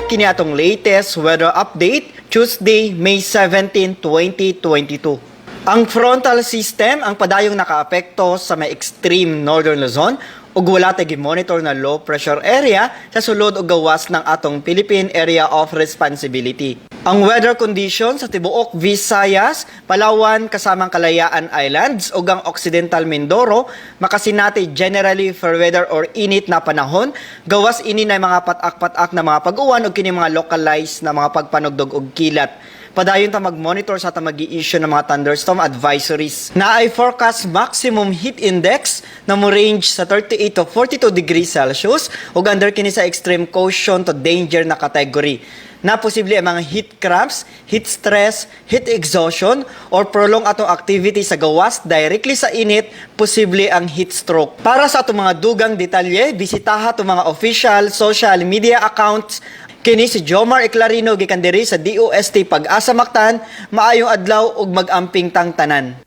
Kini atong latest weather update, Tuesday, May 17, 2022. Ang frontal system ang padayong nakaapekto sa may extreme northern Luzon ug wala tay monitor na low pressure area sa sulod ug gawas ng atong Philippine Area of Responsibility. Ang weather condition sa tibuok Visayas, Palawan kasamang Kalayaan Islands ug ang Occidental Mindoro makasinati generally fair weather or init na panahon. Gawas ini na mga patak-patak na mga pag-uwan ug kini mga localized na mga pagpanugdog og kilat. Padayon ta mag-monitor sa ta magi-issue ng mga thunderstorm advisories. Naay forecast maximum heat index na mo range sa 38 to 42 degrees Celsius ug under kini sa extreme caution to danger na category na posible ang mga heat cramps, heat stress, heat exhaustion, or prolong atong activity sa gawas directly sa init, posible ang heat stroke. Para sa atong mga dugang detalye, bisitaha atong mga official social media accounts. Kini si Jomar Eclarino gikan diri sa DOST Pag-asa Mactan. Maayong adlaw ug mag-amping tang tanan.